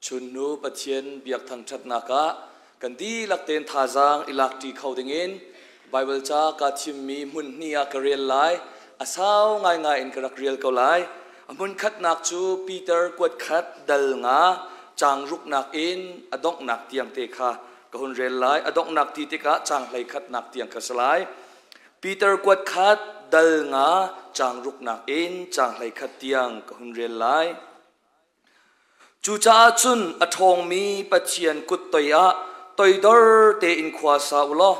Chunnu Pathian biak thangṭhatnak ah kan dihlak tein thazaang i lakṭi kho dingin Baibal ca kaa thimmi hmun hnih ah ka rel lai. A sau ngaingai in ka rak rel ko lai. A hmun khatnak cu Peter kuat khat dal nga caang ruknak in a donghnak tiang te kha ka hun rel lai. A donghnak ti tikah caang hlei khatnak tiang kha si lai. Peter kuat khat dal nga caang ruknak in caang hlei khat tiang ka hun rel lai. Cucaah cun a ṭhawngmi Pathian kut toiah toidor tein khua sa u law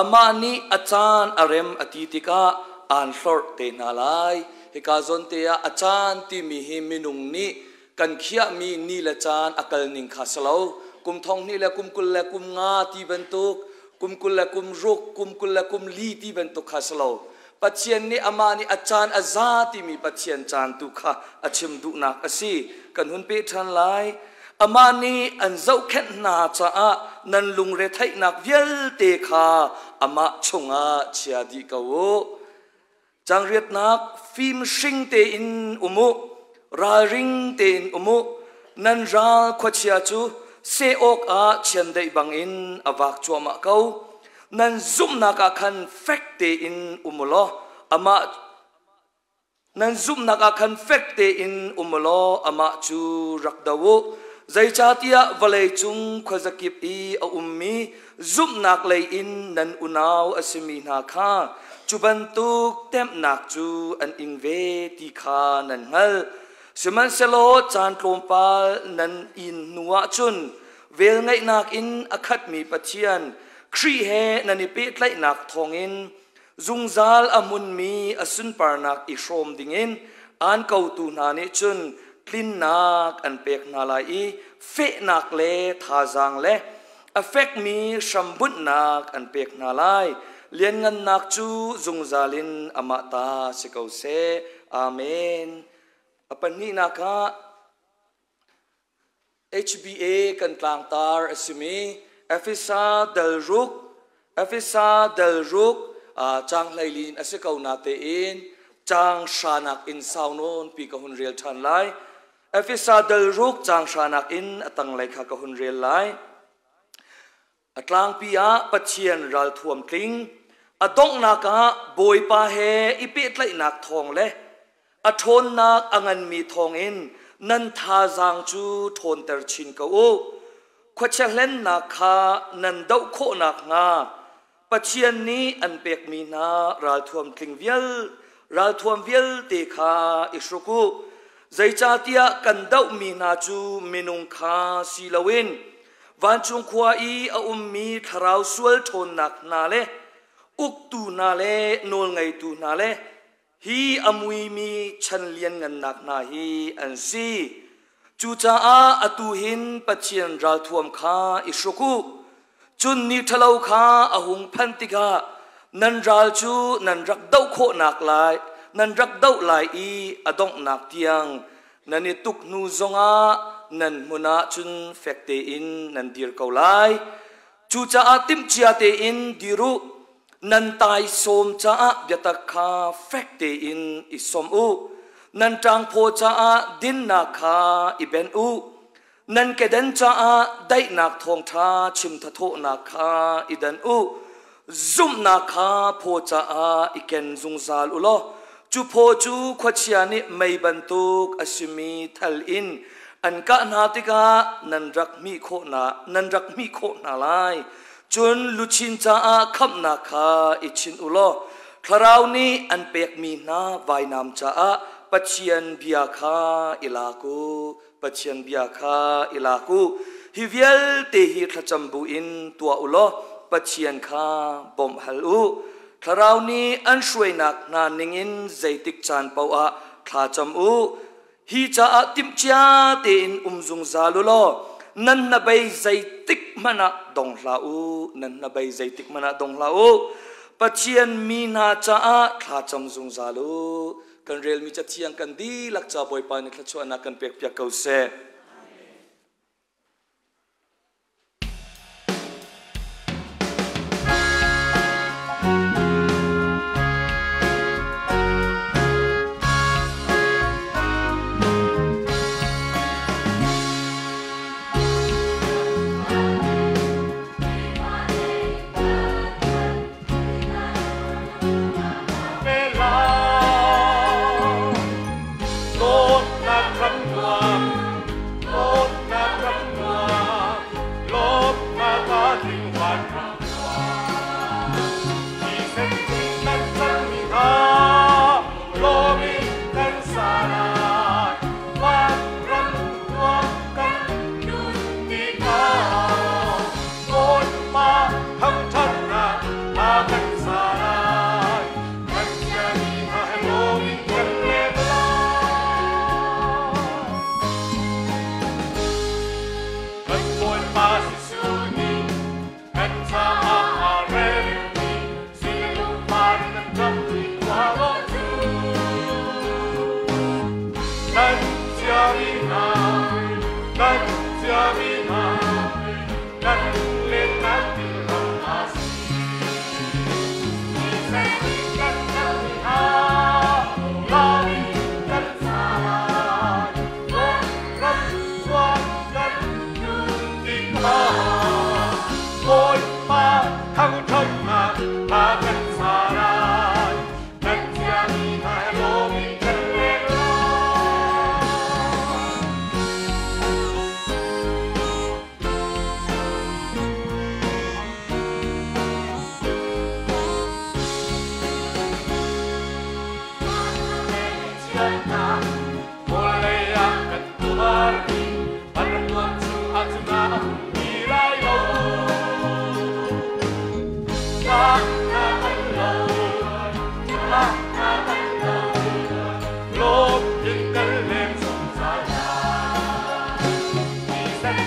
amah nih a caan a rem a ti tikah aan hlorh te hna lai. Hika zawn te ah a caan timi hi minung nih kan khiahmi ni le caan a kal ning kha si lo. Kum thong hnih le kum 20 le kum nga ti bantuk, kum 20 le kum ruk, kum 20 le kum li ti bantuk kha si lo. Pathian nih amah nih a caan a za timi Pathian caan tu kha a chim duhnak a si. Kan hun peh ṭhan lai. Amah nih an zohkhenh hna caah nan lungre theihnak vialte kha amah chungah chia dih ko u. Cangriatnak fim hring tein um u, ralring tein um u. Nan ral khuachia cu seh awkah chiandeih bangin a vak cuahmah ko. Nan zumhnak ah khan fek tein um u law amah nan zumhnak ah khan fek tein um u law amah cu rak do u. Zeicahtiah vawlei cung khuazakip i a ummi zumhnak lei in nan unau a simi hna kha cu bantuk temhnak cu an ing ve ti kha nan hngalh. Sihmanhsehlaw caan tlawmpal nan in hnuah cun velngeihnak in a khatmi Pathian Khrih he nan i pehtlaihnak thawngin zungzal a hmunmi a sunparnak i hrawm dingin aan kotu hna nih cun tlinnak an pek hna lai i fehnak le thazaang le a fekmi hrambunhnak an pek hna lai. Lianngannak cu zungzal in amah ta si ko seh. Amen. A pahnihnak ah HBA kan tlangtar a simi Efesa dal ruk Efesa dal ruk caang hleilin a si ko na tein caang hranak in sau nawn pi ka hun rel ṭhan lai. Efesa dal ruk caang hranak in a tanglei kha ka hun rel lai. A tlangpi ah Pathian ralthuam tling, a donghnak ah Bawipa he i pehtlaihnak thawng le a ṭhawnnak a nganmi thawngin nan thazaang cu ṭhawnter chin ko u. Khuachia hlennak kha nan doh khawh nakhnga Pathian nih an pekmi hna ralthuam tling vial ralthuam vialte kha i hruk u. Zeicahtiah kan dohmi hna cu minung kha si loin Vancung khua i a ummi thlarau sual ṭhawnnak hna le uktu hna le nawlngeitu hna le hi a muimi chan lianngannak hna hi an si. Cucaah atu hin Pathian ralthuam kha i hruk u. Cun ni ṭhalo kha a hung phanh tikah nan ral cu nan rak doh khawhnak lai, nan rak doh lai i a donghnak tiang Nan i tuk hnu zongah nan hmun ah cun fek tein nan dir ko lai. Cucaah timhcia tein dir u. Nan taisawm caah biatak kha fek tein i sawm u. Nan ṭangphaw caah dinnak kha i benh u. Nan keden caah daihnak thawngṭha chim thathawhnak kha i dan u. Zumhnak kha phaw caah i ken zungzal u law cu phaw cu khuachia nih mei bantuk a simi thal in an kah hna tikah nan rak hmih khawh hna nan rak hmih khawh hna lai. Cun luchin caah khamhnak kha i chinh u law Thlarau nih an pekmi hna vainam caah Pathian bia kha i lak u. Pathian bia kha i lak u. Hi vialte hi thlacam bu in tuah u law Pathian kha bawmh hal u. Thlarau nih an hruainak hna ningin zeitik caan paoh ah thla cam u. Hi caah timhcia tein um zungzal u law nan hnabei zeitik hmanh ah dong hlah u. Nan hnabei zeitik hmanh ah dong hlah u. Pathian mi hna caah thla cam zungzal u. Kan relmi cathiang kan dihlak ca Bawipa nih thluachuahnak kan pekpiak ko seh. chiatnak vawlei ah kan tuarmi van chung ah cun a um ti lai lo. Tlaknak an lo, tlaknak an lo, lawm in kan leng zungzal lai. Thisen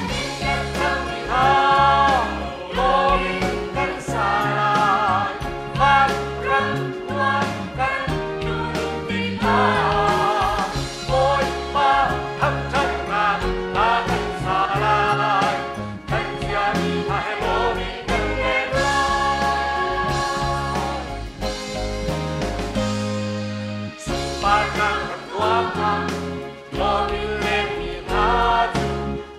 cangmi hna, lawm in kan sa lai. Van ram tuan kan tlun tikah, Bawipa thangṭhatnak hla kan sa lai. Kan ziami hna he lawm in kan leng lai. Sunparnak ram ruangah lawm in lengmi hna cu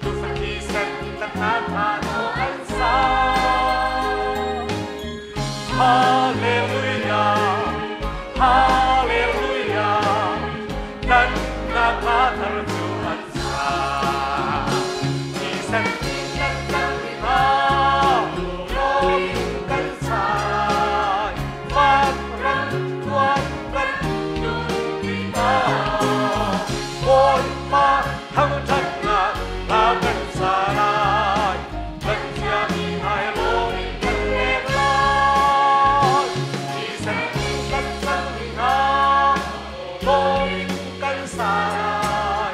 Tuufa thisen in tlanhnak hna naw an sa. Hallelujah, Hallelujah, tlanhnak hla thar cu an sa. Thisen in tlanhnak hna lawm in kan sa lai. Van ram tuan kan tlun tikah, Bawipa thangṭhatnak hla kan sa lai. Kan ziami ai lawm in kan leng lai. Thisen in kan cangmi hna lawm in kan sa lai.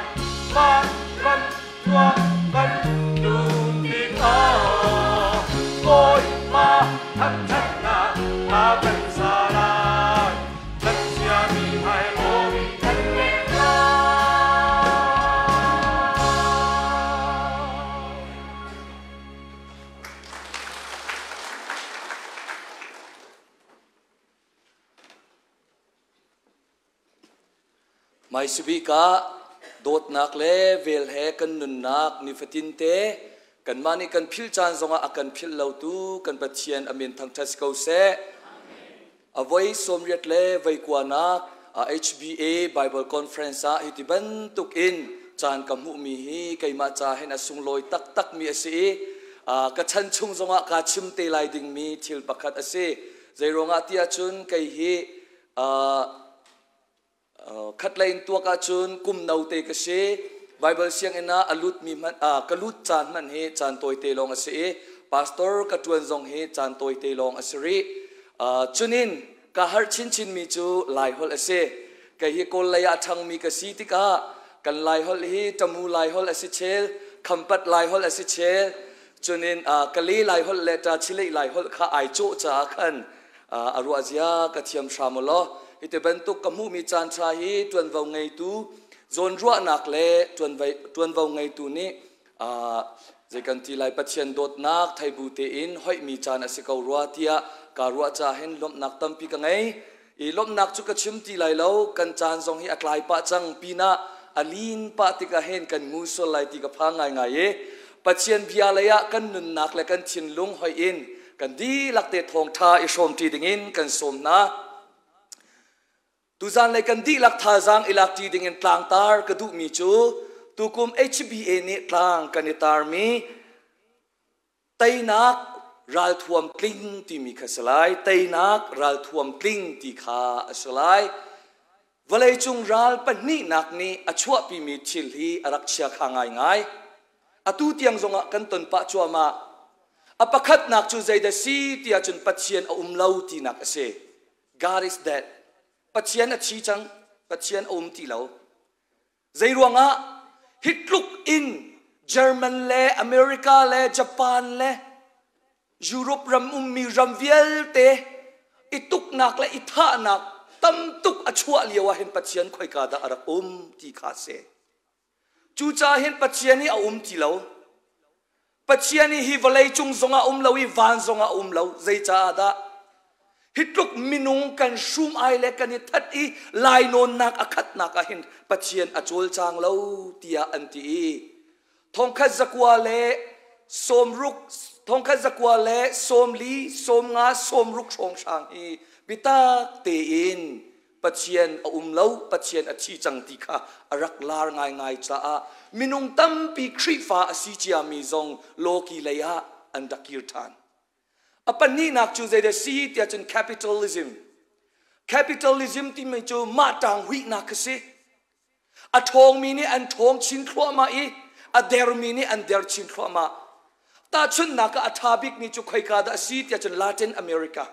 Van ram tuan kan tlun tikah, Bawipa thangṭhatnak hla kan sa lai. Kan ziami ai lawm in kan leng lai. Hmaisabik ah dawtnak le vel he kan nunnak nifatin te kanmah nih kan philh caan zongah a kan philh lotu kan Pathian a min thangṭhat si ko seh. A voi 80 le voi kuanak HBA Bible Conference ah hiti bantuk in caan ka hmuhmi hi keimah ca hin a sunglawi taktakmi a si i ka chan chung zongah kaa chim te lai dingmi thil pakhat a si. Zeiruangah tiah cun kei hi Khatlei in tuak ahcun kum note ka si. Baibal sianginn ah a lutmi hmanh ka lut caan hmanh hi caan tawite lawng a si i pastor ka ṭuan zong hi caan tawite lawng a si rih. Cunin ka harh chinchinmi cu Laiholh a si. Kei hi Kawl lei ah a ṭhangmi ka si tikah kan Laiholh hi Tamu Laiholh a si chel, Khampat Laiholh a si chel, cunin Kale Laiholh le Tachileih Laiholh kha ai cawh caah khan a ruah zia ka thiam hram u law hiti bantuk ka hmuhmi caan ṭha hi ṭuanvo ngeitu zawnruahnak le ṭuanvo ngeitu nih zei kan ti lai Pathian dawtnak theibu tein hoihmi caan a si ko rua tiah kaa ruah caah hin lawmhnak tampi ka ngei. I lawmhnak cu ka chim ti lai lo, kan caan zong hi a tlai pah cang pinah a lin pah tikah hin kan ngu sual lai ti ka phang ngaingai i Pathian bia lei ah kan nunnak le kan thinlung hoih in kan dihlak te thawngṭha i hrawmṭi dingin kan sawm hna. Tuzan lei kan dihlak thazaang i lakṭi dingin tlangtar ka duhmi cu tukum HBA nih tlang kan i tarmi teinak ralthuam tling timi kha si lai. Teinak ralthuam tling ti kha a si lai. Vawleicung ral pahnihnak nih a chuahpimi thil hi a rak chiakha ngaingai. Atu tiang zongah kan ton pah cuahmah. A pakhatnak cu zeidah si tiah cun Pathian a um lo tinak a si. God is dead. Pathian a thi cang. Pathian a um ti lo. Zei ruangah hi tluk in German le America le Japan le Europe ram ummi ram vialte i tuknak le i thahnak tam tuk a chuah lio ah hin Pathian khoika dah a rak um ti kha a si. Cucaah hin Pathian hi a um ti lo. Pathian hi hi vawlei cung zongah um lo i van zongah um lo. Zeicaah dah? Hi tluk minung kan hrum ai le kan i that i lainawnnak a khatnak ah hin Pathian a cawlcang lo tiah an ti i 1960 1940 90 60 hrawnghrang hi biatak tein Pathian a um lo, Pathian a thi cang ti kha a rak lar ngaingai caah minung tampi Khrihfa a si ciami zong lawki lei ah an rak kir ṭhan. A pahnihnak cu zeidah si tiah cun capitalism. Capitalism timi cu mah ṭang huihnak kha si. A ṭhawngmi nih an ṭhawng chin thluahmah i a dermi nih an der chin thluahmah. Tahchunhnak ah a ṭha bikmi cu khoika dah a si tiah cun Latin America.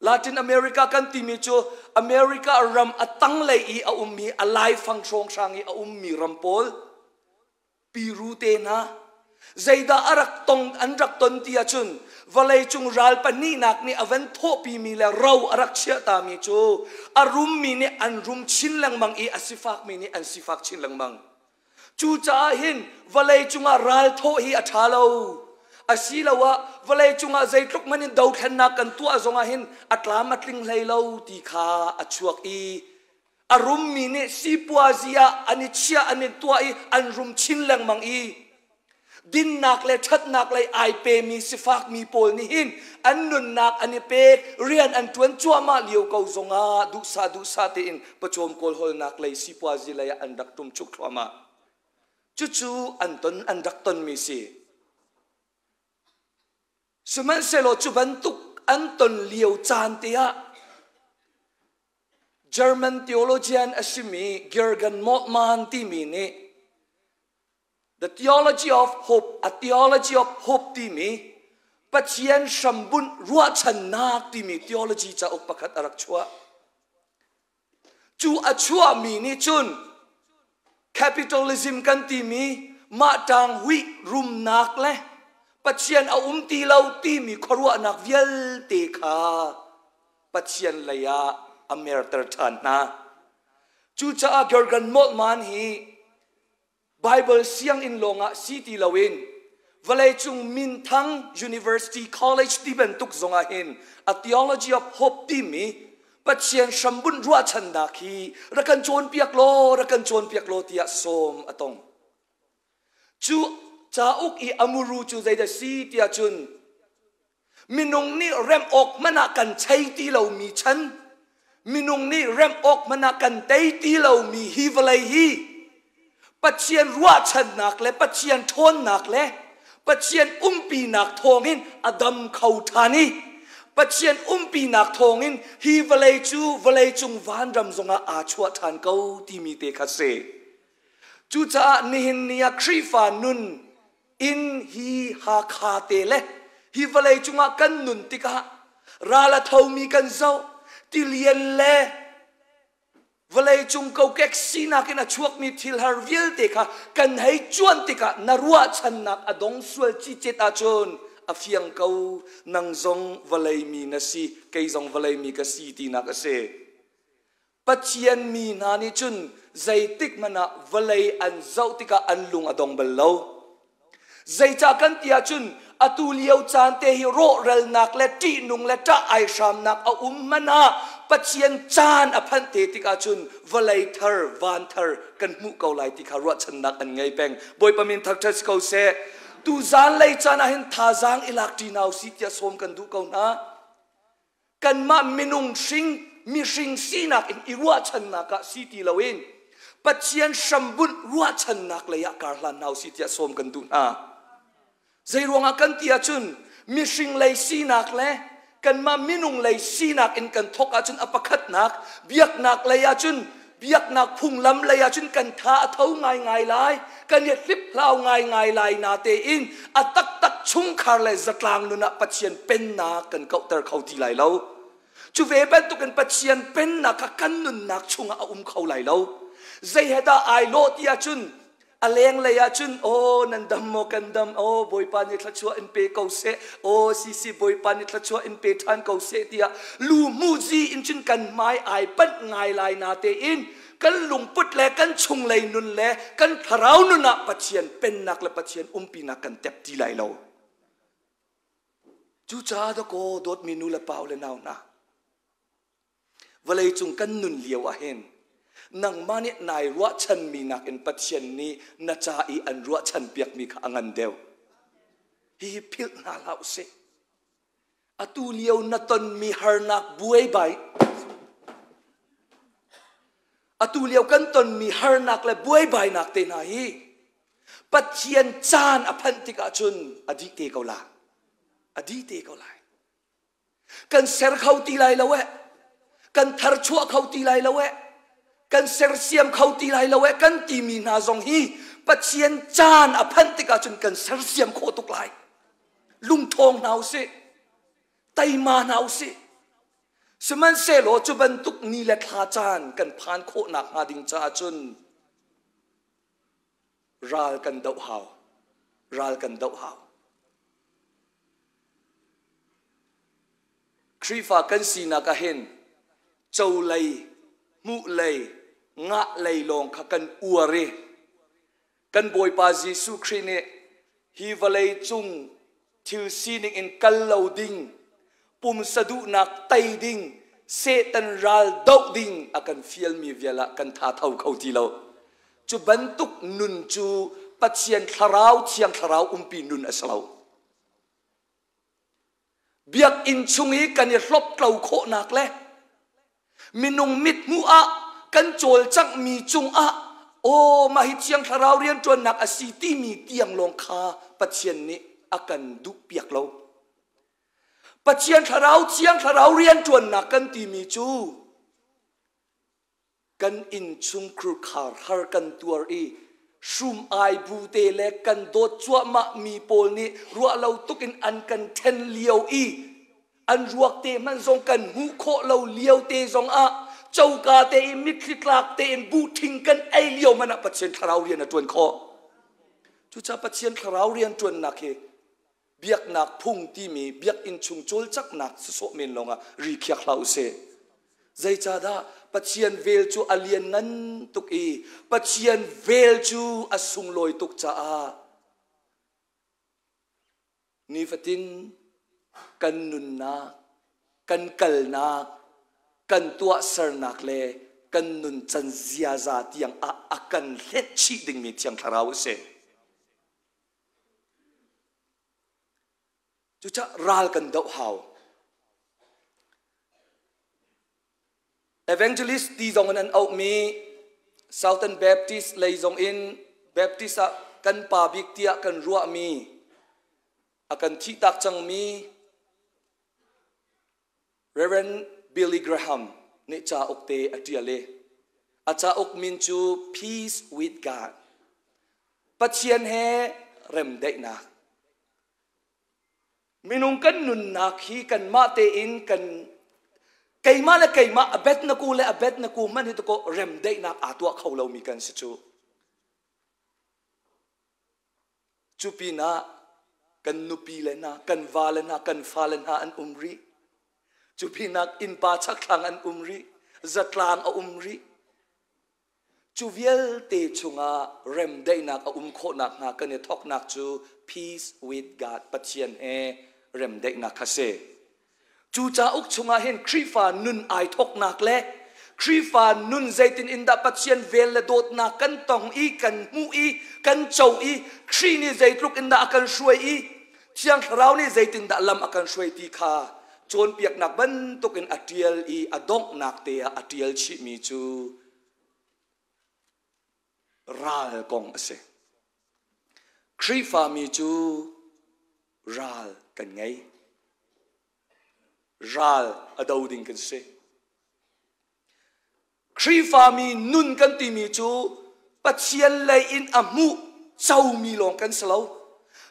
Latin America kan timi cu America ram a tanglei i a ummi a laifang hrawnghrang i a ummi ram pawl Piru te hna zeidah a rak tong an rak ton ti ahcun vawleicung ral pahnihnak nih a van thawhpimi le ro a rak chiahtami cu a rummi nih an rum chin lengmang i a sifakmi nih an sifak chin lengmang. Cucaah hin vawleicung ah ral thawh hi a ṭha lo. Asiloah vawleicung ah zeitluk hmanh in dothlennak kan tuah zongah hin a tlam a tling hlei lo ti kha a chuak i a rummi nih sipuazi ah an i chiah an i tuah i an rum chin lengmang i dinnak le ṭhatnak lei ai pemi sifakmi pawl nih hin an nunnak an i pek rian an ṭuan cuahmah lio ko zongah duhsah duhsah tein pawcawm kawlhawlnak lei sipuazi lei ah an rak ṭumchuk thluahmah. Cucu an ton an rak tonmi si. Sihmanhsehlaw cu bantuk an ton lio caan te ah German theologian a simi Jürgen Moltmann timi nih The Theology of Hope, A Theology of Hope timi Pathian hrambunh ruahchannak timi theology cauk pakhat a rak chuah. Cu a chuahmi nih cun capitalism kan timi mah ṭang huih rumnak le Pathian a um ti lo timi khuaruahnak vialte kha Pathian lei ah a merter ṭhan hna. Cucaah Jurgen Moltmann hi Bible sianginn lawngah si ti loin vawleicung minthang University College ti bantuk zongah hin a theology of hope timi Pathian hrambunh ruahchannak hi rak kan cawnpiak law rak kan cawnpiak law tiah sawm a tong. Cu cauk i a muru cu zeidah si tiah cun Minung nih remh awk hmanh ah kan chei ti lomi chan, minung nih remh awk hmanh ah kan tei ti lomi hi vawlei hi Pathian ruahchannak le Pathian ṭhawnnak le Pathian umpinak thawngin a dam kho ṭhan i Pathian umpinak thawngin hi vawlei cu vawleicung vanram zongah aa chuah ṭhan ko timi te kha si. Cucaah nihin ni ah Khrihfa nun in hi Hakha te le hi vawlei cungah kan nun tikah ral a thomi kan zoh tilian le vawlei cung kokek sinak in a chuakmi thil har vialte kha kan hei cuan tikah na ruahchannak a dong sual cicet ahcun a fiang ko nang zong vawlei mi na si kei zong vawlei mi ka si tinak a si. Pathian mi hna nih cun zeitik hmanh ah vawlei an zoh tikah an lung a dong bal lo. Zeicah kan ti ahcun atu lio caan te hi rawhralnak le ṭihnung le ṭah aihramnak a um hmanh ah Pathian caan a phanh te tikah cun vawlei thar, van thar kan hmuh ko lai ti kha ruahchannak an ngei peng. Bawipa min thangṭhat si ko seh. Tu zanlei caan ah hin thazaang i lak ṭi hna usih tiah sawm kan duh ko hna. Kanmah minung hring mihring sinak in i ruahchannak ah si ti loin Pathian hrambunh ruahchannak lei ah kar hlan hna usih tiah sawm kan duh hna. Zei ruangah kan ti ahcun mihring lei sinak le kanmah minung lei sinak in kan thawk ahcun a pakhatnak biaknak lei ahcun biaknak phunglam lei ahcun kan tha a tho ngaingai lai kan i hliphlau ngaingai lai na tein a taktak chungkhar le zatlang nun ah Pathian pennak kan kauhter kho ti lai lo cu ve bantukin Pathian pennak kha kan nunnak chungah a um kho lai lo zei he dah ai lawh ti ahcun A lenglei ahcun aw nan dam maw kan dam aw Bawipa nih thluachuah in pe ko seh aw sisi Bawipa nih thluachuah in pe ṭhan ko seh tiah lu muzi in cun kan hmai ai panh ngai lai na tein kan lungput le kan chunglei nun le kan thlarau nun ah Pathian pennak le Pathian umpinak kan tep ti lai lo. Cucaah dakaw dawtmi nu le pa le nau hna Vawleicung kan nun lio ah hin nangmah nih nai ruahchanmi nakin Pathian nih na ca i an ruahchan piakmi kha a ngan deuh. Hihi philh hna hlah usih. Atu lio na tonmi harnak buaibai atu lio kan tonmi harnak le buaibainak te hna hi Pathian caan a phanh tikah cun a dih te ko la. A dih te ko lai. Kan ser kho ti lai lo eh. Kan tharchuah kho ti lai lo eh. Kan sersiam kho ti lai lo eh kan timi hna zong hi Pathian caan a phanh tikah cun kan sersiam khawh tuk lai. Lungthawng hna usih. Teima hna usih. Sihmanhsehlaw cu bantuk ni le thla caan kan phan khawh nakhnga ding caah cun ral kan doh hau. Ral kan doh hau. Khrihfa kan sinak ah hin co lei, hmuh lei, ngah lei lawng kha kan uar i kan Bawipa Jesuh Khrih nih hi vawlei cung thil sining in kal lo ding, pumsa duhnak tei ding, Satan ral doh ding a kan fialmi vial ah kan tha tho kho ti lo. Cu bantuk nun cu Pathian thlarau, Thiang Thlarau umpi nun a si lo. Biakinn chung i kan i hloptlo khawhnak le minung mithmuh ah kan cawlcanghmi cungah aw mah hi Thiang Thlarau rianṭuannak a si timi tiang lawng kha Pathian nih a kan duhpiak lo. Pathian Thlarau Thiang Thlarau rianṭuannak kan timi cu Kan innchungkhur khar har kan tuar i hrum ai bu te le kan dawt cuahmah mi pawl nih ruah lo tuk in an kan ṭhen lio i an ruak te hmanh zong kan hmuh khawh lo lio te zong ah coka te i mitthli tlak tein buhṭhing kan ei lio hmanh ah Pathian thlarau rian a ṭuan khawh. Cucaah Pathian thlarau rian ṭuannak hi biaknak phung timi biakinn chung cawlcanghnak sawsawh men lawngah ri khiak hlah usih. Zeicahdah Pathian vel cu a lianngan tuk i Pathian vel cu a sunglawi tuk caah nifatin kan nunnak, kan kalnak, kan tuahsernak le kan nuncan ziaza tiang ah a kan hlet chih dingmi Thiang Thlarau a si. Cucaah ral kan doh hau. Evangelist ti zong in an auhmi Southern Baptist lei zong in Baptist ah kan pa bik tiah kan ruahmi a kan thihtak cangmi Reverend Billy Graham nih cauk te a ṭial i a cauk min cu Peace with God. Pathian he remdaihnak. Minung kan nunnak hi kanmah tein kan keimah le keimah a bet na ku le a bet na ku hmanh hi tukaw remdaihnak aa tuah kho lomi kan si cu. Cu pinah kan nupi le hna, kan vale hna, kan fale hna an um rih. Cu pinah innpa chakthlang an um rih, zatlang a um rih. Cu vialte chungah remdaihnak a um khawhnak hnga kan i thawknak cu peace with God Pathian he remdaihnak kha si. Cu cauk chungah hin Khrihfa nun ai thawknak le Khrihfa nun zeitin in dah Pathian vel le dawtnak kan tong i kan hmuh i kan co i Khrih nih zeitluk in dah a kan hruai i Thiang Thlarau nih zeitindah lam a kan hruai ti kha cawnpiaknak bantukin a ṭial i a donghnak te ah a ṭial chihmi cu ral kong a si. Khrihfami cu ral kan ngei. Ral a do ding kan si. Khrihfami nun kan timi cu Pathian lei in a hmuh comi lawng kan si lo.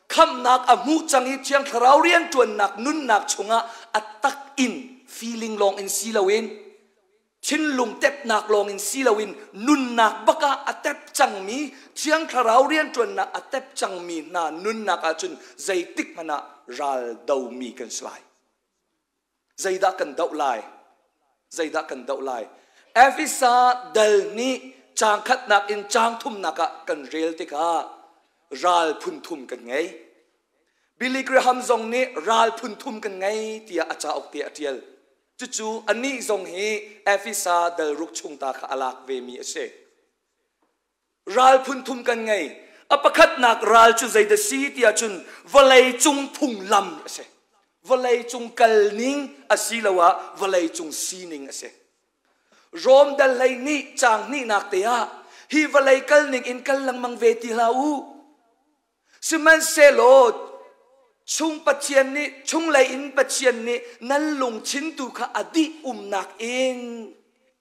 Khamhnak a hmuh cang i Thiang Thlarau rianṭuannak nunnak chungah a tak in feeling lawng in si loin thinlung tepnak lawng in si loin nunnak bak ah a tep cangmi Thiang Thlarau rianṭuannak a tep cangmi hna nunnak ahcun zeitik hmanh ah ral domi kan si lai. Zeidah kan doh lai? Zeidah kan doh lai? Efesa dal nih caang khatnak in caang thumnak ah kan rel tikah ral phun thum kan ngei. Billy Graham zong nih ral phun thum kan ngei tiah a cauk te a ṭial. Cucu anih zong hi Efesa dal ruk chung ta kha a lak vemi a si. Ral phun thum kan ngei. A pakhatnak ral cu zeidah si tiah cun vawlei cung phunglam a si. Vawlei cung kalning asiloah vawlei cung sining a si. Rom dal hlei nih caang hnihnak te ah hi vawlei kalning in kal lengmang ve ti hlah u. Sihmanhsehlaw chung Pathian nih chunglei in Pathian nih nan lungthin tu kha a dih umnak in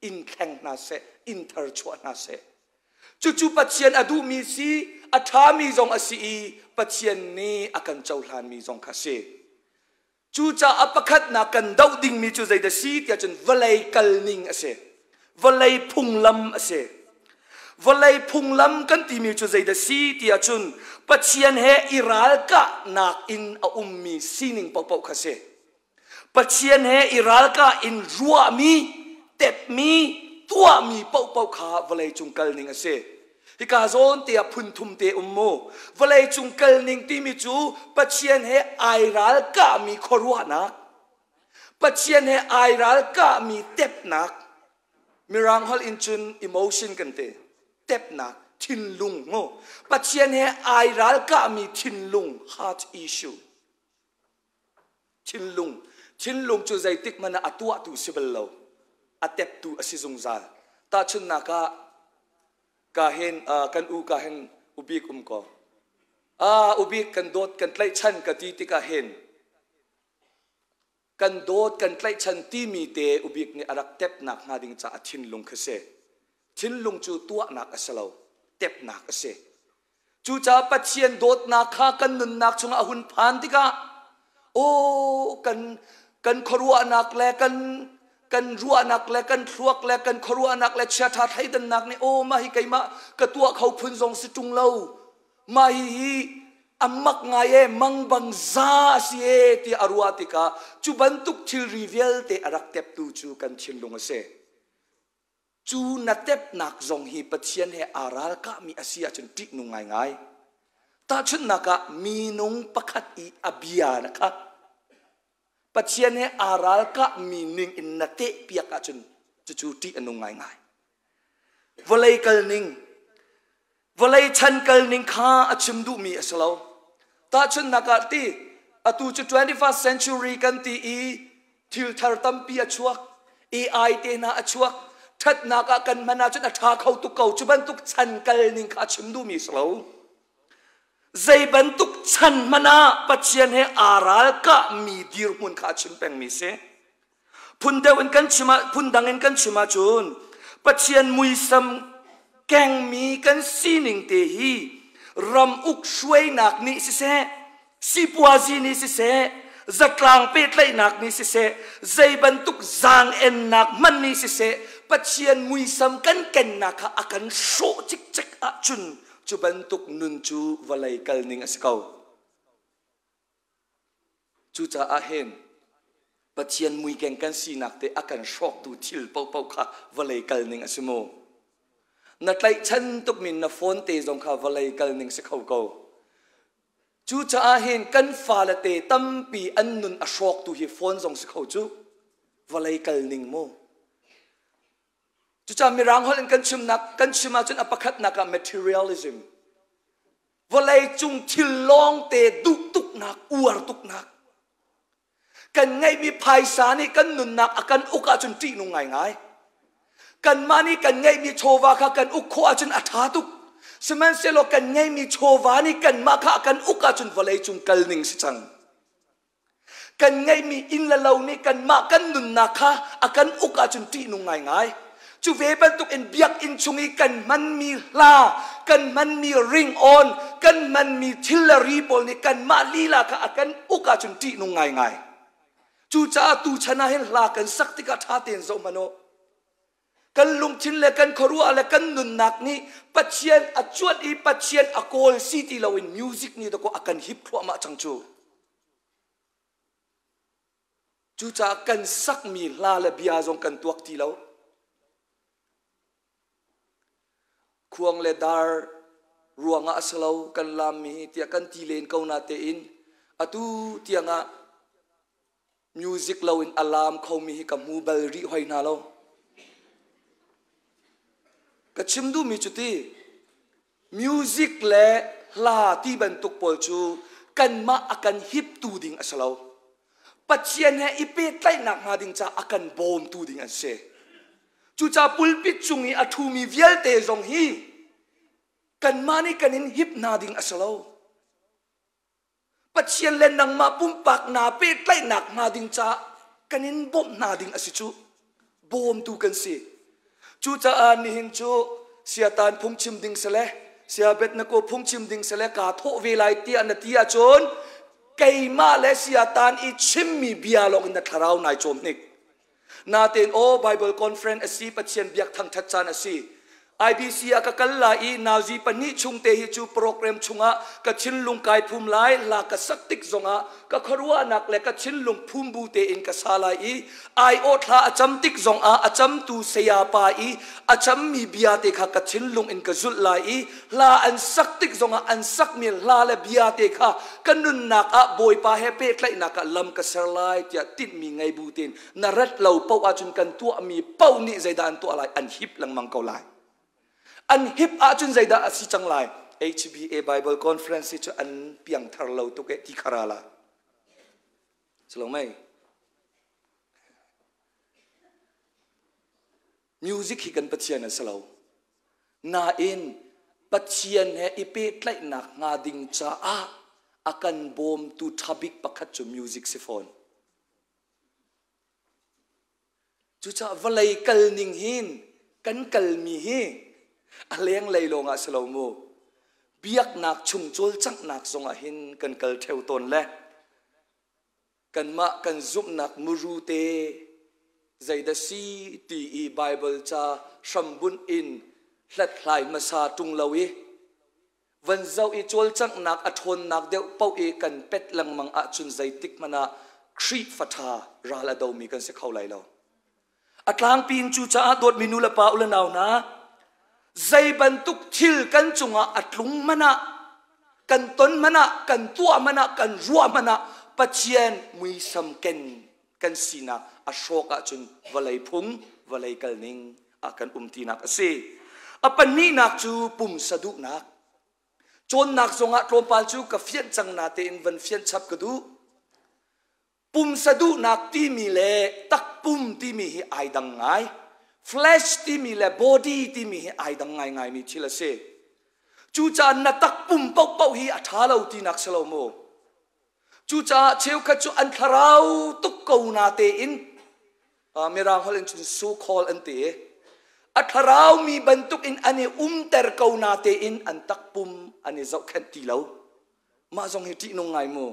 in thleng hna seh, in tharchuah hna seh. Cucu Pathian a duhmi si, a ṭhami zong a si i Pathian nih a kan cohlanmi zong kha a si. Cucaah pakhatnak kan doh dingmi cu zeidah si tiah cun vawlei kalning a si. Vawlei phunglam a si. Vawlei phunglam kan timi cu zeidah si tiah cun Pathian he i ralkahnak in a ummi sining paohpaoh kha si. Pathian he i ralkah in ruahmi, tepmi, tuahmi paohpaoh kha vawleicung kalning a si. Hika zawn te ah phun thum te um mu. Vawleicung kalning timi cu Pathian he ai ralkahmi khuaruahnak, Pathian he ai ralkahmi tepnak, Mirang holh in cun emotion kan ti. Tepnak, thinlung mu. Pathian he ai ralkahmi thinlung, heart issue. Thinlung. Thinlung cu zeitik hmanh ah a tuahtu si bal lo. A teptu a si zungzal. Tahchunhnak ah, ka hin kan u ka hin ubik um ko. Ah, ubik kan dawt kan tlaihchan ka ti tikah hin kan dawt kan tlaihchan timi te ubik nih a rak tepnak hnga ding caah thinlung kha si. Thinlung cu tuahnak a si lo, tepnak a si. Cucaah Pathian dawtnak kha kan nunnak chungah a hun phan tikah aw kan kan khuaruahnak le kan kan ruahnak le kan thluak le kan khuaruahnak le chiaṭha thleidannak nih aw mah hi keimah ka tuah kho phun zong si ṭung lo mah hi hi a mak ngai e mang bang za a si e tiah a ruah tikah cu bantuk thilri vialte a rak teptu cu kan thinlung a si. Cu na tepnak zong hi Pathian he aa ralkahmi a si ahcun ṭihnung ngaingai. Tahchunhnak ah minung pakhat i a bia na kha Pathian he aa ralkahmi ning in na tehpiak ahcun cucu ṭih a nung ngaingai. Vawlei kalning, vawlei chan kalning kha a chim duhmi a si lo. Tahchunhnak ah ti, atu cu 21st century kan ti i thil thar tampi a chuak, AI te hna a chuak, ṭhatnak ah kan hman ahcun a ṭha kho tuk ko. Cu bantuk chan kal ning kha a chim duhmi a si lo. Zei bantuk chan hmanh ah Pathian he aa ralkahmi dirhmun kha a chim pengmi a si. Phun deuh in kan chim ah, phun dang in kan chim ahcun Pathian muisam kengmi kan sining te hi ram uk hruainak nih siseh, sipuazi nih siseh, zatlang pehtlaihnak nih siseh, zei bantuk zaang-ennak hmanh nih siseh, Pathian muisam kan kennak kha a kan hrawh cikcek ahcun cu bantuk nun cu vawlei kalning a si ko. Cucaah hin Pathian muikeng kan sinak te a kan hrawktu thil paohpaoh kha vawlei kal ning a si mu. Na tlaihchan tukmi na phone te zong kha vawlei kal ning si kho ko. Cucaah hin kan fale te tampi an nun a hrawktu hi phone zong si kho cu. Vawlei kal ning mu. Cucaah Mirang holh in kan chimnak kan chim ahcun a pakhatnak ah materialism. Vawlei cung thil lawngte duh tuknak, uar tuknak. Kan ngeihmi phaisa nih kan nunnak a kan uk ahcun ṭihnung ngaingai. Kanmah nih kan ngeihmi chawva kha kan uk khawh ahcun a ṭha tuk. Sihmanhsehlaw kan ngeihmi chawva nih kanmah kha a kan uk ahcun vawlei cung kal ning si cang. Kan ngeihmi inn le lo nih kanmah kan nunnak kha a kan uk ahcun ṭihnung ngaingai. Cu ve bantuk in biakinn chung i kan hmanmi hla, kan hmanmi ringawn, kan hmanmi thil le ri pawl nih kanmah lila kha a kan uk ahcun ṭihnung ngaingai. Cucaah tuchan ah hin hla kan sak tikah ṭha tein zoh hmanh u. Kan lungthin le kan khuaruah le kan nunnak nih Pathian a cuanh i Pathian a kawl si ti loin music nih dakaw a kan hip thluahmah cang cu. Cucaah kan sakmi hla le bia zong kan tuak ti lo. Khuang le dar ruangah a si lo kan laammi hi tiah kan ti len ko na tein atu tiangah Music loin a laam khomi hi ka hmu bal rih hoi hna lo. Ka chim duhmi cu ti music le hla ti bantuk pawl cu kanmah a kan hiptu ding a si lo. Pathian he i pehtlaihnak hnga ding caah a kan bawmtu ding an si. Cucaah pulpit cung i a ṭhumi vialte zong hi kanmah nih kan in hip hna ding a si lo. Pathian le nangmah pumpak naa pehtlaihnak hnga ding caah kan in bawmh hna ding a si cu. Bawmtu kan si. Cucaah nihin cu siatan phungchim ding sile sia Abednego phungchim ding sile kaa thawh ve lai tiah na ti ahcun keimah le siatan i chimmi bia lawng in na thlarau nai cawm hnik. Natein aw Bible conference a si Pathian biak thangthat caan a si. IBC ah ka kal lai i nauzi pahnih chung te hi cu program chungah ka thinlung kai phum lai hla ka sak tik zongah ka khuaruahnak le ka thinlung phum bu tein ka sa lai i aiawh thla a cam tik zongah a camtu saya pa i a cammi bia te kha ka thinlung in ka zulh lai i hla an sak tik zongah an sakmi hla le bia te kha ka nunnak ah Bawipa he pehtlaihnak ah lam ka ser lai tiah tinhmi ngei bu tein na rat lo paoh ahcun kan tuahmi paoh nih zeidah an tuah lai an hip lengmang ko lai. An hip ahcun zeidah a si cang lai? HBA Bible Conference hi cu an piangthar lo tuk eh ti khara la. Silo mei. Music hi kan Pathian a si lo. Nain Pathian he i pehtlaihnak hnga ding caah a kan bawmtu ṭha bik pakhat cu music si fawn. Cucaah vawlei kal ning hin kan kalmi hi a lenglei lawngah si lo mu. Biaknak chung cawlcanghnak zongah hin kan kal ṭheo tawn le kanmah kan zumhnak muru te zeidah si ti i Baibal ca hrambunh in hlathlai hmasa ṭung lo i van zoh i cawlcanghnak a ṭhawnnak deuh paoh i kan pet lengmang ahcun zeitik hmanh ah Khrihfa ṭha ral a domi kan si kho lai lo. A tlangpi in cucaah dawtmi nu le pa u le nau hna, zei bantuk thil kan cungah a tlung hmanh ah, kan ton hmanh ah, kan tuah hmanh ah, kan ruah hmanh ah Pathian muisam ken kan sinak a hrawk ahcun vawlei phung, vawlei kalning ah kan um tinak a si. A pahnihnak cu pumsa duhnak. Cawnnak zongah tlawmpal cu ka fianh cang natein van fianh chap ka duh. Pumsa duhnak timi le takpum timi hi ai dang ngai. Flesh timi le body timi hi ai dang ngaingaimi thil a si. Cucaah na takpum paohpaoh hi a ṭha lo tinak si lo mu. Cucaah cheukhat cu an thlarau tuk ko na tein Mirang holh in cun so call an ti. A thlarau mi bantuk in an i umter ko na tein an takpum an i zohkhenh ti lo. Mah zong hi ṭihnung ngai mu.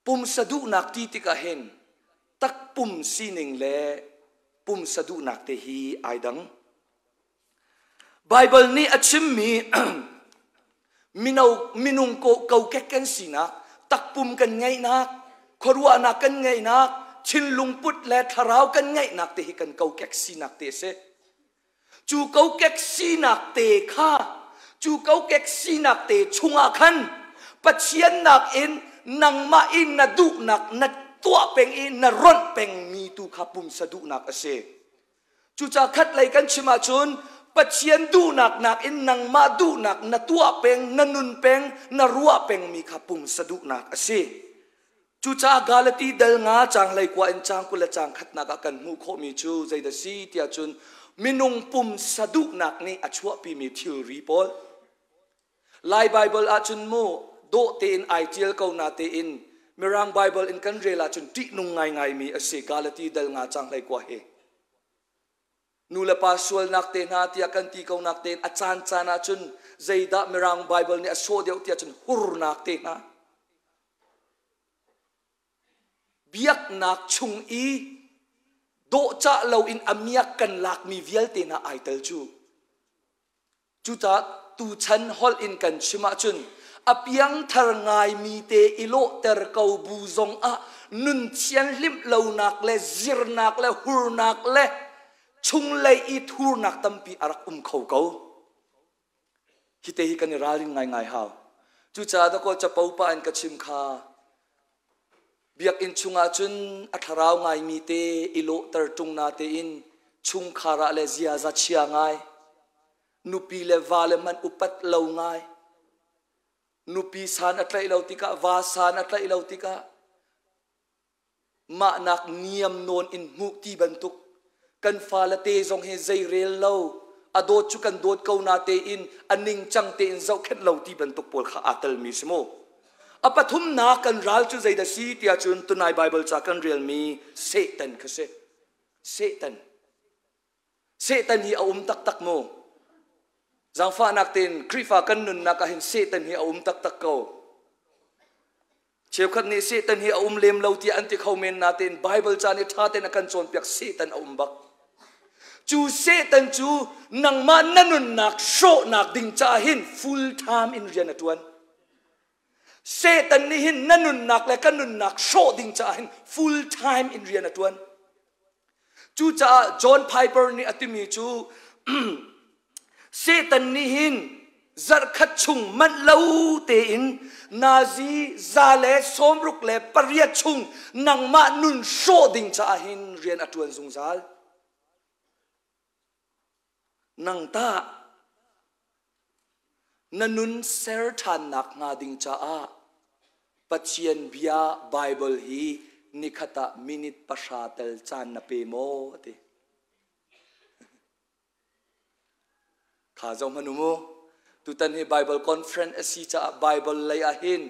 Pumsa duhnak ti tikah hin takpum sining le pumsa duhnak te hi ai dang. Baibal nih a chimmi mino minung kokek kan sinak, takpum kan ngeihnak, khuaruahnak kan ngeihnak, thinlung put le thlarau kan ngeihnak te hi kan kokek sinak te a si. Cu kokek sinak te kha, cu kokek sinak te chungah khan Pathian nakin nangmah in na duhnak na tuah peng i na ronh pengmi tu kha pumsa duhnak a si. Cucaah khatlei kan chim ahcun Pathian duhnak nakin nangmah duhnak na tuah peng, na nun peng, na ruah pengmi kha pumsa duhnak a si. Cucaah Galati dal nga caang hleikua in caang 20 le caang khatnak ah kan hmuh khawhmi cu zeidah si tiah cun minung pumsa duhnak nih a chuahpimi thilri pawl. Lai Baibal ahcun mu dawh tein ai ṭial ko na tein Mirang Baibal in kan rel ahcun ṭihnung ngaingaimi a si Galati dal nga caang hleikua hi. Nu le pa sualnak te hna tiah kan ti ko nak tein a caan caan ahcun zeidah Mirang Baibal nih a sawh deuh tiah cun hurnak te hna. Biaknak chung i dawhcah loin a miak kan lakmi vialte hna ai tel cu. Cucaah tuchan holh in kan chim ahcun a piangthar ngaimi te i lawhter ko bu zongah nun thianhlimh lonak le zirnak le hurnak le chunglei i thurnak tampi a rak um kho ko. Hi te hi kan i ralrin ngaingai hau. Cucaah dakaw capo pa in ka chim kha biakinn chungah cun a thlarau ngaimi te i lawhter ṭung na tein chungkhar ah le ziaza chia ngai, nupi le va le hmanh upat lo ngai, nupi san a tlaih lo tikah va san a tlaih lo tikah mahnak niam nawn in hmuh ti bantuk kan fale te zong hi zei rel lo a dawt cu kan dawt ko na tein a ningcang tein zohkhenh lo ti bantuk pawl kha aa telmi si mu. A pathumnak kan ral cu zeidah si tiah cun tunai Bible ca kan relmi Satan kha si. Satan. Satan hi a um taktak mu. Zaangfahnak tein Khrihfa kan nunnak ah hin Satan hi a um taktak ko. Cheukhat nih Satan hi a um lem lo tiah an ti kho men natein Bible ca nih ṭha tein a kan cawnpiak Satan a um bak. Cu Satan cu nangmah na nunnak hrawhnak ding caah hin full time in rian a ṭuan. Satan nih hin na nunnak le ka nunnak hrawh ding caah hin full time in rian a ṭuan. Cucaah John Piper nih a timi cu Satan nih hin zarhkhat chung manh lo tein nazi 168 chung nangmah nun hrawh ding caah hin rian a ṭuan zungzal. Nang tah na nun ser ṭhannak hnga ding caah Pathian bia Bible hi nikhat ah minute pahra tel caan na pe maw? A ti. Kha zoh hmanh u mu. Tutan hi Bible conference a si caah Bible lei ah hin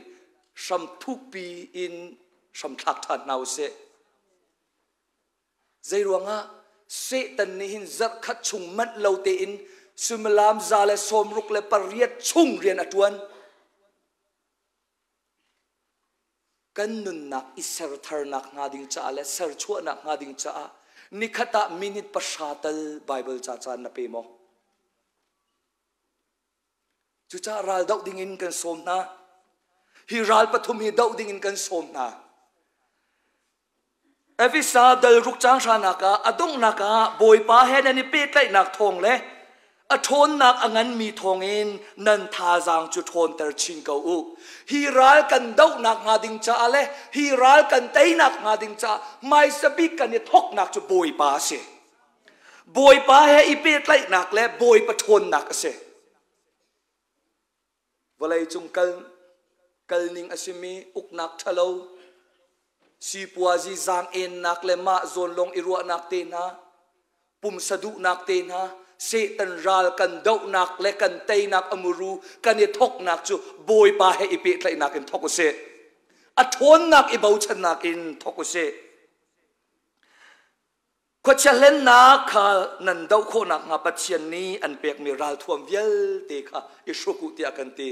hram thukpi in hram thlak ṭhan hna usih. Zeiruangah Satan nih hin zarhkhat chung manh lo tein suimilam 168 chung rian a ṭuan. Kan nunnak i sertharnak hnga ding caah le serchuahnak hnga ding caah nikhat ah minute pahra tal Bible ca caan na pe maw? Cucaah ral doh dingin kan sawm hna. Hi ral pathum hi doh dingin kan sawm hna. Efesa dal ruk cang hranak ah a donghnak ah Bawipa he nan i pehtlaihnak thawng le a ṭhawnnak a nganmi thawngin nan thazaang cu ṭhawnter chin ko u. Hi ral kan dohnak hnga ding caah le hi ral kan teinak hnga ding caah hmaisa bik kan i thawknak cu Bawipa a si. Bawipa he i pehtlaihnak le Bawipa ṭhawnnak a si. Vawlei cung kal kalning a simi uknak ṭhalo, sipuazi zaang-ennak le mah zawn lawng i ruahnak te hna, pumsa duhnak te hna, Satan ral kan dohnak le kan teinak a muru kan i thawknak cu Bawipa he i pehtlaihnak in thawk u sih. A ṭhawnnak i bochannak in thawk u sih. Khuachia hlennak kha nan doh khawh nakhnga Pathian nih an pekmi ralthuam vialte kha i hruk u tiah kan ti.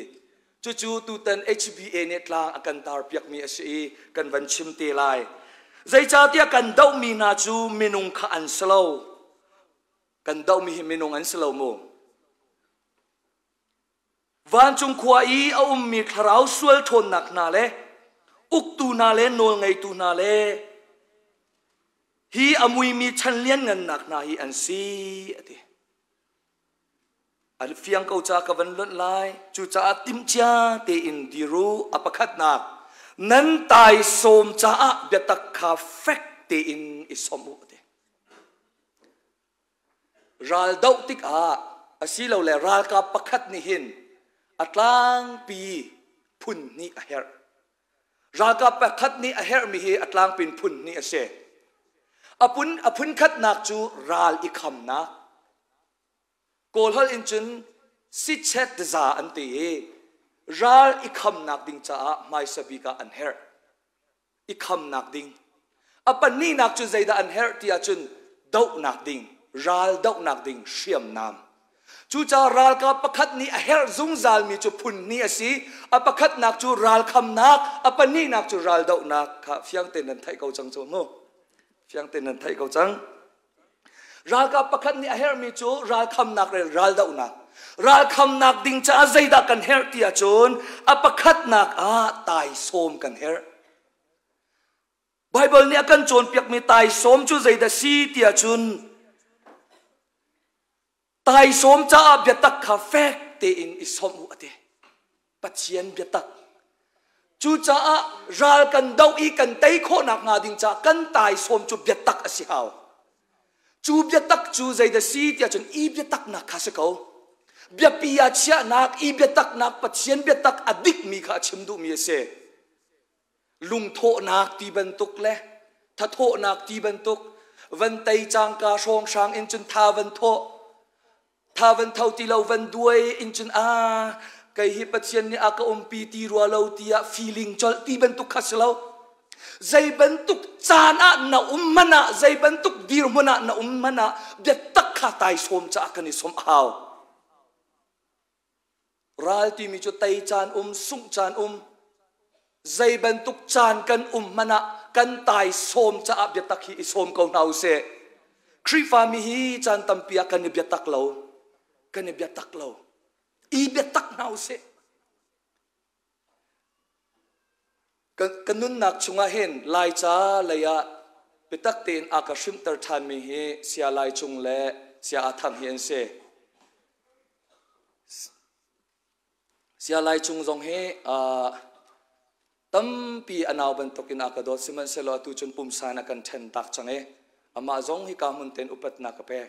Cucu tutan HBA nih tlang a kan tarpiakmi a si i kan van chim te lai. Zeicahtiah kan dohmi hna cu minung kha an si lo. Kan dohmi hi minung an si lo mu. Vancung khua i a ummi thlarau sual ṭhawnnak hna le uktu hna le nawlngeitu hna le hi a muimi chan lianngannak hna hi an si a ti. A fiang ko ca ka van lonh lai. Cucaah timhcia tein dir u. A pakhatnak, nan taisawm caah biatak kha fek tein i sawmh u a ti. Ral doh tikah asilole ralkap pakhat nih hin a tlangpi phun hnih a herh. Ralkap pakhat nih a herhmi hi a tlangpi in phun hnih a si. A phun, a phun khatnak cu ral i khamnak. Kawl holh in cun sichet za an ti i ral i khamnak ding caah hmaisa bik ah an herh. i khamnak ding. A pahnihnak cu zeidah an herh ti ahcun dohnak ding, ral dohnak ding hriamnam. Cucaah ralkap pakhat nih a herh zungzalmi cu phun hnih a si. A pakhatnak cu ral khamnak, a pahnihnak cu ral dohnak kha fiang tein nan theih ko cang cu mu. Fiang tein nan theih ko cang. Ralkap pakhat nih a herhmi cu ral khamnak le ral dohnak. Ral khamnak ding caah zeidah kan herh ti ahcun a pakhatnak ah taisawm kan herh. Baibal nih a kan cawnpiakmi taisawm cu zeidah si ti ahcun taisawm caah biatak kha fek tein i sawmh u a ti. Pathian biatak. Cucaah ral kan doh i kan tei khawhnak hnga ding caah kan taisawm cu biatak a si hau. Cu biatak cu zeidah si tiah cun i biataknak kha si ko. Biapi ah chiahnak, i biataknak, Pathian biatak a dikmi kha a chim duhmi a si. Lungthawhnak ti bantuk le thathawhnak ti bantuk van tei cangka hrawnghrang in cun tha van thawh tha van tho ti lo van duai in cun a Kei hi Pathian nih a ka umpi ti rua lo tiah feeling colh ti bantuk kha si lo. Zei bantuk caan ah na um hmanh ah, zei bantuk dirhmun ah na um hmanh ah biatak kha taisawm caah kan i sawmh a hau. Ral timi cu tei caan um, sungh caan um, zei bantuk caan kan um hmanh ah kan taisawm caah biatak hi i sawm ko hna usih. Khrihfami hi caan tampi ah kan i biatak lo. Kan i biatak lo. I biatak hna usih. Ka nunnak chungah hin Laica lei ah biatak tein a ka hrimhter ṭhanmi hi Saya Lai Cung le Saya Aa Thang hi an si. Saya Lai Cung zong hi tampi a nau bantukin a ka dawt sihmanhsehlaw atu cun pumsa in a kan ṭhen tak cang i amah zong hika hmun tein upatnak ka pek.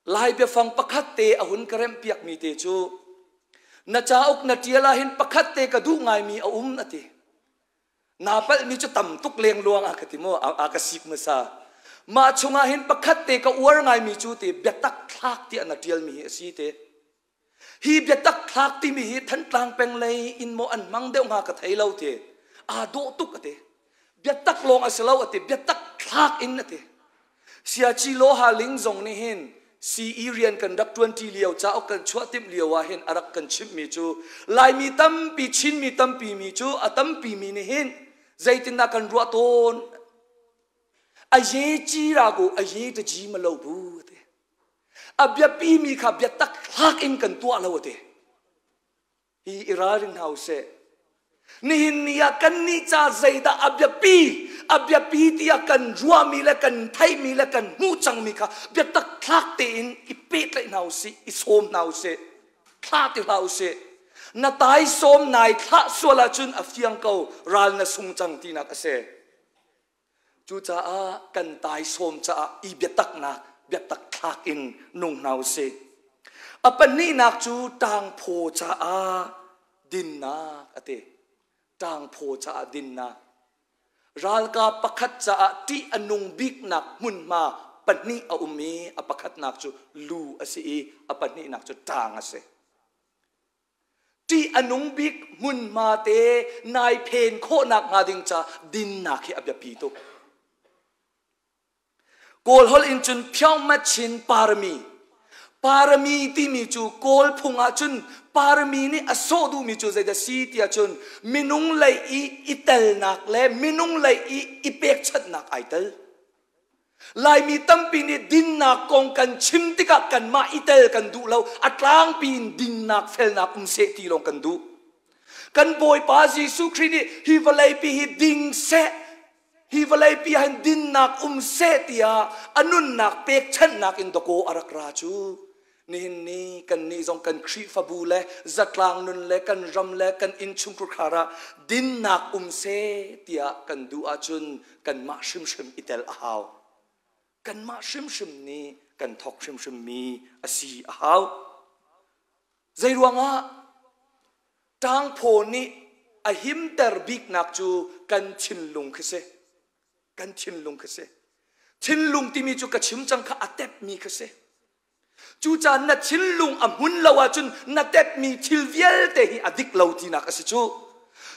Lai biafang pakhat te a hun ka remhpiakmi te cu na cauk na ṭial ahhin pakhat te ka duh ngaimi a um a ti. Naa palhmi cu tam tuk lengluang a ka ti mu a ka sik hmasa. Mah chungah hin pakhat te ka uar ngaimi cu ti biatak thlak tiah na ṭialmi hi a si te. Hi biatak thlak timi hi Thantlang peng lei in maw an hmang deuh hnga ka thei lo ti. Aa dawh tuk a ti. Biatak lawng a si lo a ti. Biatak thlak in a ti. Siaci Loha Ling zong nih hin CE rian kan rak ṭuanṭi lio cauk kan chuah timh lio ah hin a rak kan chimhmi cu Laimi tampi Chinmi tampi mi cu a tampi mi nih hin zeitindah kan ruah tawn a ye ci ra ko a ye ta ji ma lo bu ti. A biapimi kha biatak hlak in kan tuah lo a ti. Hi i ralring hna usih. Nihin ni ah kannih ca zeidah a biapi, a biapi tiah kan ruahmi le kan theihmi le kan hmuh cangmi kha biatak thlak tein i pehtlaih hna usih, i sawm hna usih, thlah ti hlah usih. Na taisawm nai thlah sual ahcun a fiang ko, ral na sung cang tinak a si. Cucaah kan taisawm caah i biataknak biatak thlak in nung hna usih. A pahnihnak cu ṭangphaw caah dinnak a ti. Ṭangphaw caah dinnak. Ralkap pakhat caah ṭih a nung biknak hmunhma pahnih a um i a pakhatnak cu lu a si i a pahnihnak cu ṭang a si. Ṭih a nung bik hmunhma te nai phen khawhnak hnga ding ca dinnak hi a biapi tuk. Kawl holh in cun Phyongmachin parami. Parami timi cu Kawl phung ah cun parami nih a sawh duhmi cu zeidah si tiah cun minung lei i i telnak le minung lei i i pekchanhnak ai tel. Laimi tampi nih dinnak kong kan chim tikah kanmah i tel kan duh lo. A tlangpi in dinnak felnak um seh ti lawng kan duh. Kan Bawipa Jesuh Khrih nih hi vawleipi hi ding seh, hi vawleipi ah hin dinnak um seh tiah a nunnak pekchanhnak in dakaw a rak ra cu. Nihin ni kannih zong kan Khrihfabu le zatlang nun le kan ram le kan innchungkhar ah dinnak um seh tiah kan duh ahcun kanmah hrimhrim i tel a hau. Kanmah hrimhrim nih kan thawk hrimhrimmi a si a hau. Zeiruangah ṭangphaw nih a himter biknak cu kan thinlung khi si. Kan thinlung khi si. Thinlung timi cu ka chim cang kha a tepmi khi si. Cucaah na thinlung a hmun lo ahcun na tepmi thil vialte hi a dik lo tinak a si cu.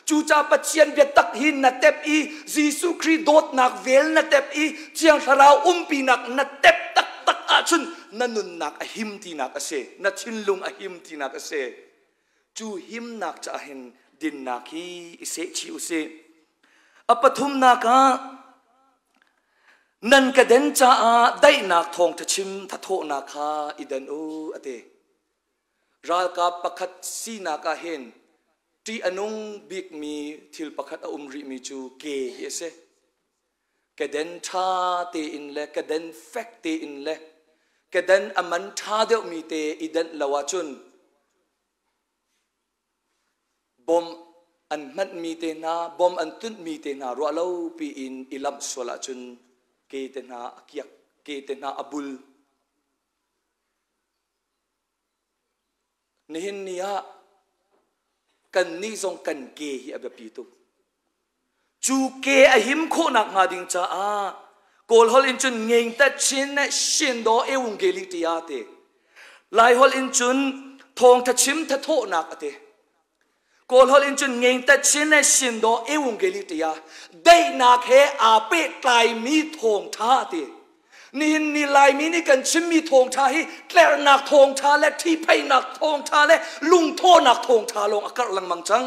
Cucaah Pathian biatak hi na tep i Jesuh Khrih dawtnak vel na tep i Thiang Thlarau umpinak na tep taktak ahcun na nunnak a him tinak a si. Na thinlung a him tinak a si. Cu himnak caah hin dinnak hi i sehchih usih. A pathumnak ah Nan ka den caah daihnak thawngṭha chim thathawhnak kha i den u, a ti. Ralkap pakhat sinak ah hin ṭih a nung bikmi thil pakhat a um rihmi cu ke hi a si. Keden ṭha tein le keden fek tein le keden a man ṭha deuhmi te i denh lo ahcun Bom an hmanhmi te hna, bom an tunhmi te hna ruah lo piin i lamh sual ahcun ke te hna a kiak, ke te hna a bul. Nihin ni ah kannih zong kan ke hi a biapi tuk. Cu ke a him khawhnak hnga ding caah Kawl holh in cun ngeng ta chin ne shin do ewung geli tia te. Lai holh in cun Thawngtha chim thathawhnak a ti. Kawl holh in cun ngeng tat chin le sin daw ewungeli tiah daihnak he aa pehtlaimi thawngtha a ti. Nihin ni Laimi nih kan chimmi thawngtha hi tlerhnak thawngtha le ṭhipheihnak thawngtha le lungthawhnak thawngtha lawng a karh lengmang cang.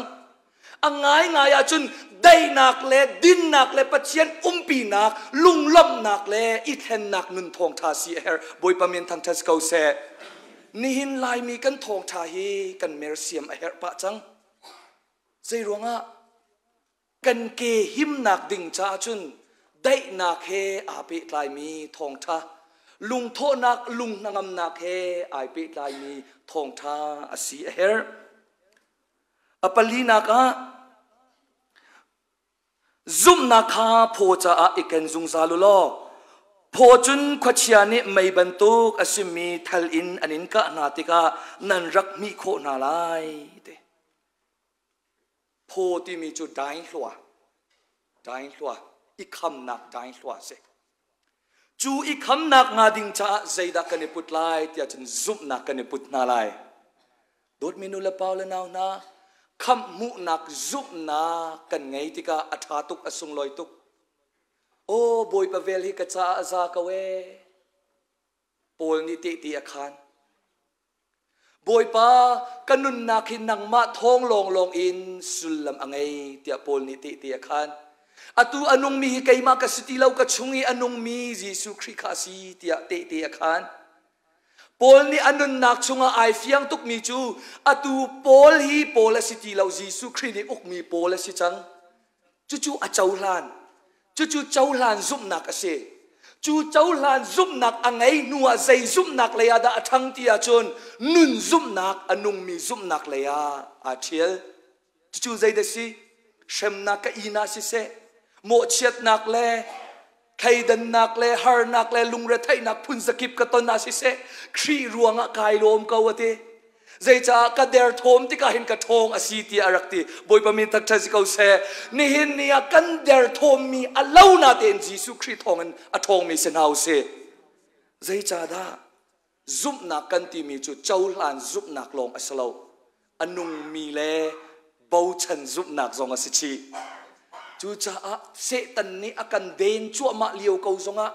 A ngaingai ahcun daihnak le dinnak le Pathian umpinak, lunglawmhnak le i thlennak nun thawngtha si a herh. Bawipa min thangṭhat si ko seh. Nihin Laimi kan thawngṭha hi kan mersiam a herh pah cang. Zei ruangah kan ke himnak ding caah cun daihnak he aa pehtlaimi thawngṭha, lungthawhnak, lunghnangamnak he ai pehtlaimi thawngṭha a si a herh. A palinak ah Zumhnak kha phaw caah i ken zungzal u law phaw cun khuachia nih mei bantuk a simi thal in an in kah hna tikah nan rak hmih khawh hna lai ti. Phaw timi cu dainghlua, dainghlua, i khamnak dainghlua a si. Cu i khamnak hnga ding caah zeidah kan i put lai tiah cun zumhnak kan i put hna lai. Dawtmi nu le pa le nau hna, khamh hmuhnak zumhnak kan ngei tikah a ṭha tuk, a sunglawi tuk. Aw Bawipa vel hi ka caah a za ko ee. Paul nih tehte a khaan. Bawipa, ka nunnak hi nangmah thawng lawnglawng in sullam a ngei tiah Paul nih tehte a khaan. Atu a nungmi hi keimah ka si ti lo, ka chung i a nungmi Jesuh Khrih kha a si tiah tehte a khaan. Paul nih a nunnak chungah ai fiang tukmi cu atu Paul hi Paul a si ti lo, Jesuh Khrih nih ukmi Paul a si cang. Cucu a cohlan. Cucu cohlan zumhnak a si. Cu cohlan zumhnak a ngei hnu ah zei zumhnak lei ah dah a ṭhang ti ahcun nun zumhnak, a nungmi zumhnak lei ah aa ṭhial. Cucu zeidah si? Hremnak ka ina siseh, mawhchiatnak le thleidannak le harnak le lungretheihnak phun zakip ka ton ah siseh, Khrih ruangah kai lawm ko a ti. Zeicah ka derthawm tikah hin ka ṭhawng a si tiah a rak ti. Bawipa min thangṭhat si ko seh. Nihin ni ah kan derthawmmi a lo na tein Jesuh Khrih thawngin a ṭhawngmi si hna u sih. Zeicahdah Zumhnak kan timi cu cohlan zumhnak lawng a si lo. A nungmi le bochan zumhnak zong a si chih. Cucaah Satan nih a kan den cuahmah lio ko zongah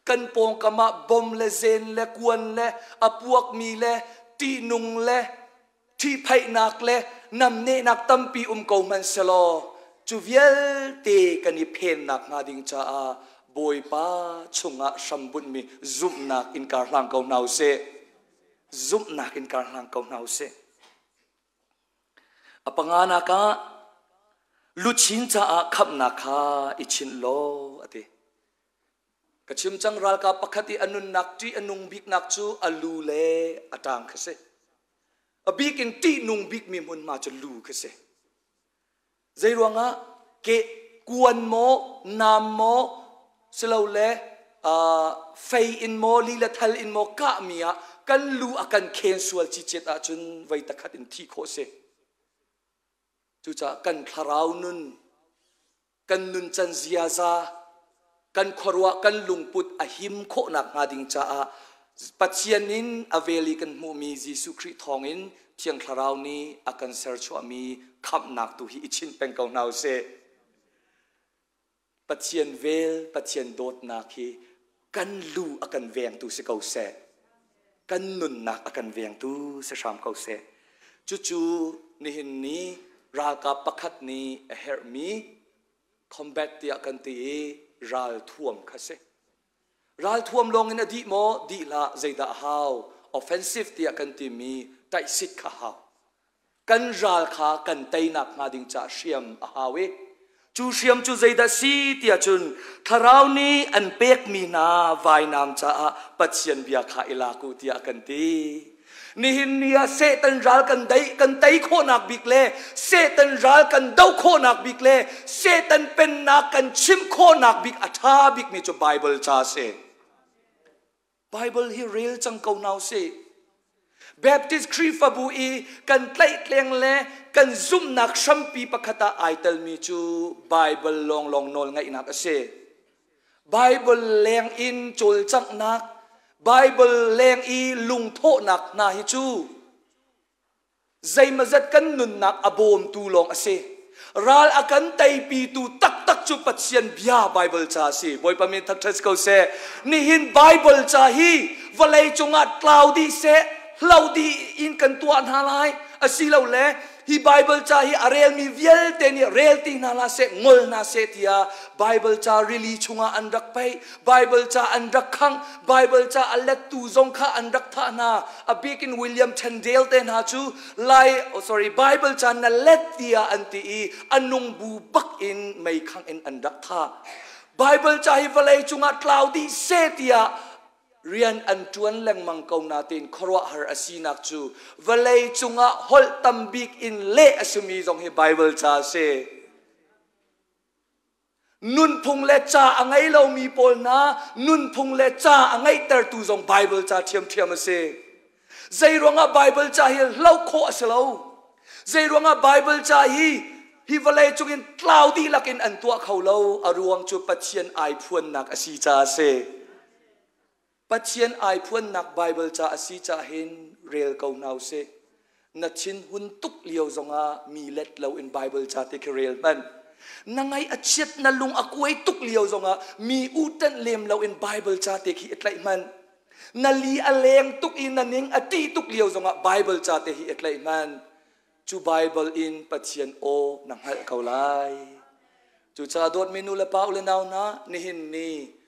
kan pawngkam ah bom le zen le kuan le a puakmi le ṭihnung le ṭhihphaihnak le namnehnak tampi um ko hmanh selaw cu vialte kan i phennak hnga ding caah Bawipa chungah hrambunhmi zumhnak in kar hlang ko hna usih. Zumhnak in kar hlang ko hna usih. A panganak ah luchin caah khamhnak kha i chinh law a ti. Ka chim cang ralkap pakhat i a nunnak ṭih a nung biknak cu a lu le a ṭang kha si. A bik in ṭihnung bikmi hmunhma cu lu kha si. Zei ruangah ke kuan maw, nam maw, silole fei in maw, li le thal in maw kahmi ah kan lu a kan khen sual cicet ahcun voi takhat in thih khawh si. Cucaah kan thlarau nun kan nuncan ziaza, kan khuaruah, kan lungput a him khawhnak hnga ding caah Pathian in a vel i kan hmuhmi Jesuh Khrih thawngin Thiang Thlarau nih a kan serchuahmi khamhnak tu hi i chinh peng ko hna usih. Pathian vel, Pathian dawtnak hi kan lu a kan vengtu si ko seh. Kan nunnak a kan vengtu si hram ko seh. Cucu nihin ni ralkap pakhat nih a herhmi combat tiah kan ti i ralthuam kha si. Ralthuam lawng in a dih maw? Dih hlah. Zeidah a hau? Offensive tiah kan timi taihsit kha hau. Kan ral kha kan teinak hnga ding caah hriam a hau i cu hriam cu zeidah si tiah cun thlarau nih an pekmi hna vainam caah Pathian bia kha i lak u tiah kan ti. Nihin ni ah Satan ral kan dei kan tei khawhnak bik le Satan ral kan doh khawhnak bik le Satan pennak kan chimh khawhnak bik a ṭha bikmi cu Bible ca a si. Bible hi rel cang ko hna usih. Baptist Khrihfabu i kan tlaihtleng le kan zumhnak hrampi pakhat ah ai telmi cu Bible lawnglawng nawl ngaihnak a si. Bible leng in cawlcanghnak, Bible leng i lungthawhnak hna hi cu. Zeimazat kan nunnak a bawmtu lawng a si. Ral a kan teipitu taktak cu Pathian bia Bible ca a si. Bawipa min thangṭhat ko seh. Nihin Bible ca hi vawlei cungah tlau dih seh, hlo dih in kan tuah hna lai. Asilole hi Bible ca hi a relmi vialte nih rel ti hna hlah seh, ngol hna seh tiah Bible ca rili chungah an rak paih, Bible ca an rak khangh, Bible ca a lettu zong kha an rak thah hna. A bik in William Tyndale te hna cu Lai oh sorry Bible ca na let tiah an ti i a nung bu bak in meikhang in an rak thah. Bible ca hi vawlei cungah tlau dih seh tiah rian an ṭuan lengmang ko nain khuaruahhar a sinak cu vawlei cungah holh tam bik in leh a simi zong hi Bible ca a si. Nunphung le ca a ngei lomi pawl hna nunphung le ca a ngeihtertu zong Bible ca ṭhiamṭhiam a si. Zei ruangah Bible ca hi hloh khawh a si lo. Zei ruangah Bible ca hi hi vawlei cungin tlau dihlak in an tuah kho lo. A ruang cu Pathian ai phuannak a si caah a si. Pathian ai phuannak Bible ca a si caah hin rel ko hna usih. Na thinhun tuk lio zongah mi let loin Bible ca te khi rel hmanh. Na ngaih a chiat na lung a kuai tuk lio zongah mi uṭanh lem loin Bible ca te khi i tlaih hmanh. Na li a leng tuk i na ning a ṭih tuk lio zongah Bible ca te hi i tlaih hmanh. Cu Bible in Pathian aw na hngalh ko lai. Cucaah dawtmi nu le pa u le nau hna, nihin ni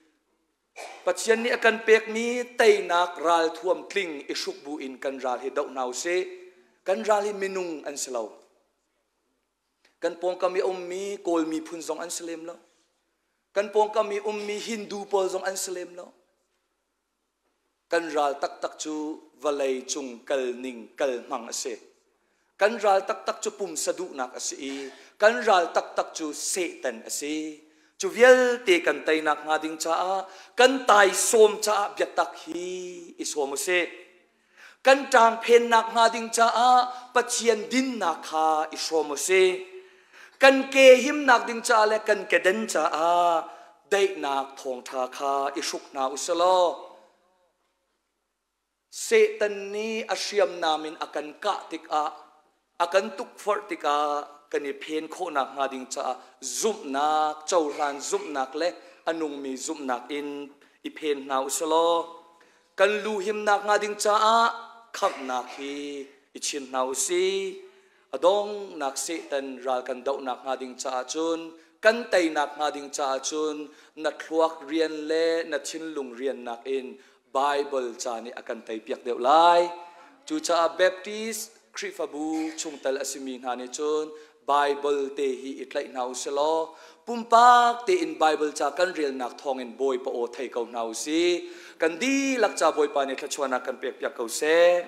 Pathian nih a kan pekmi teinak ralthuam tling i hruk bu in kan ral hi doh hna usih. Kan ral hi minung an si lo. Kan pawngkam i a ummi Kawl miphun zong an si lem lo. Kan pawngkam i ummi Hindu pawl zong an si lem lo. Kan ral taktak cu vawlei cung kal ning kal hmang a si. Kan ral taktak cu pumsa duhnak a si i kan ral taktak cu Satan a si. Cu vialte kan teinak hnga ding caah kan taisawm caah biatak hi i sawm u sih. Kan ṭangphennak hnga ding caah Pathian dinnak kha i hrawm u sih. Kan ke himnak ding caah le kan keden caah daihnak thawngṭha kha i hruk hna u sih law Satan nih a hriamnam in a kan kah tikah, a kan tukforh tikah kan i phen khawhnak hnga ding caah zumhnak, cohlan zumhnak le a nungmi zumhnak in i phen hna u sih law kan lu himnak hnga ding caah khamhnak hi i chin hna u sih. A donghnak Satan ral kan dohnak hnga ding caah cun kan teinak hnga ding caah cun na thluak rian le na thinlung riannak in Bible ca nih a kan teipiak deuh lai. Cucaah Baptist Khrihfabu chungtel a simi hna nih cun Bible te hi i tlaih hna u sih law pumpak tein Bible ca kan relnak thawngin Bawipa aw thei ko hna u sih. Kan dihlak ca Bawipa nih thluachuahnak kan pekpiak ko seh.